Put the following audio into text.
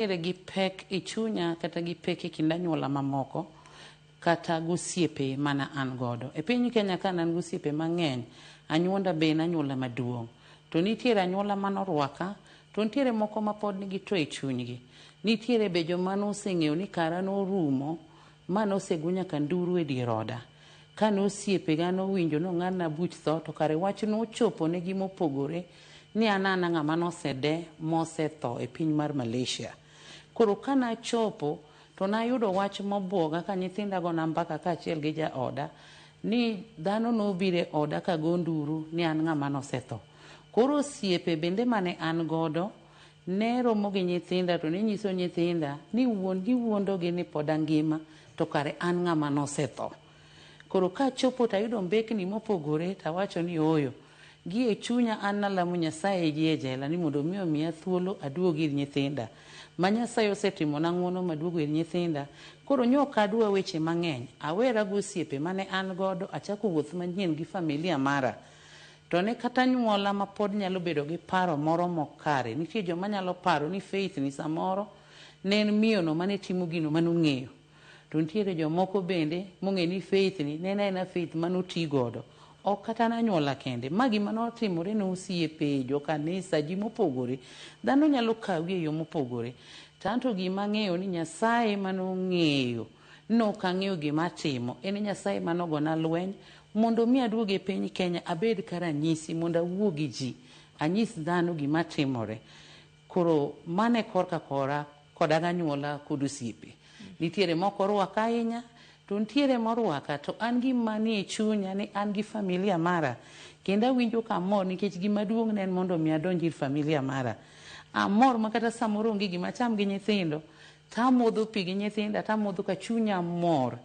Nitiere gi pek e chunya kata gi pek e kind anyuola mamoko kata gosiepe mana an godo. E piny Kenya ka ne an gosiepe mang'eny, anyuonda be en anyuola maduong'. To nitiere anyuola manorwaka, to nitiere moko ma pod nigi to e chunygi. Nitiere be joma noseng'eyo ni kara norumo ma nosego nyaka nduru e dier oda. Kane osiepega nowinjo nong'adna buch tho to kare wach nochopo negi mopogore ni an ana ng'ama nosede mosetho e piny mar Malaysia. Koro kane achopo to nayudo wach mobuoga ka nyithinda gona mbaka kaachiel gi jaoda ni dhano nobiro e oda ka go nduru ni an ng'ama nosetho. Koro osiepe bende mane an godo ne romo gi nyithinda to ne nyiso nyithinda ni wuon gi wuondogi ni pod angima to kare an ng'ama nosetho. Koro kachopo tayudo mbekni mopogore tawacho ni ooyo. Gi e chunya an nalamo Nyasaye gi e jela ni mondo mi omiya thuolo aduog ir nyithinda. Ma Nyasaye osetimona ng'uono maduogo ir nyithinda. Koro nyo ok adwa weche mang'eny. Awera gi osiepe mane an godo achako wuoth manyien gi familia mara. To ne kata anyuola ma pod nyalo bedo gi paro moro mok kare. Nitie joma nyalo paro ni Faith ni samoro ne en miyono mane timo gino mane ong'eyo. To nitiere jomoko bende mong'eyo ni Faith ni ne en aena Faith mane oti godo. Ok kata ne anyuola kende. Ma gima notimore ne osiepe, jo kanisa, ji mopogore. Dhano nyalo kawi e yo mopogore. To anto gima ang'eyo ni Nyasaye mane ong'eyo ni ok ang'eyo gima atimo, en e Nyasaye mane ogona lweny mondo mi aduog e piny Kenya abed ka ranyisi mondo awuo gi ji, anyis dhano gima timore. Koro mano e korka kora koda ganyuola kod osiepe. Nitiere mok orwaka ahinya, to nitiere morwaka to an gima nie chunya ni an gi familia mara kendo awinjo ka amor nikech gima duong' ne en mondo mi adonj ir familia mara. Amor ma kata samoro onge gima acham gi nyithindo, tamodho pi gi nyithinda, tamodho ka chunya mor.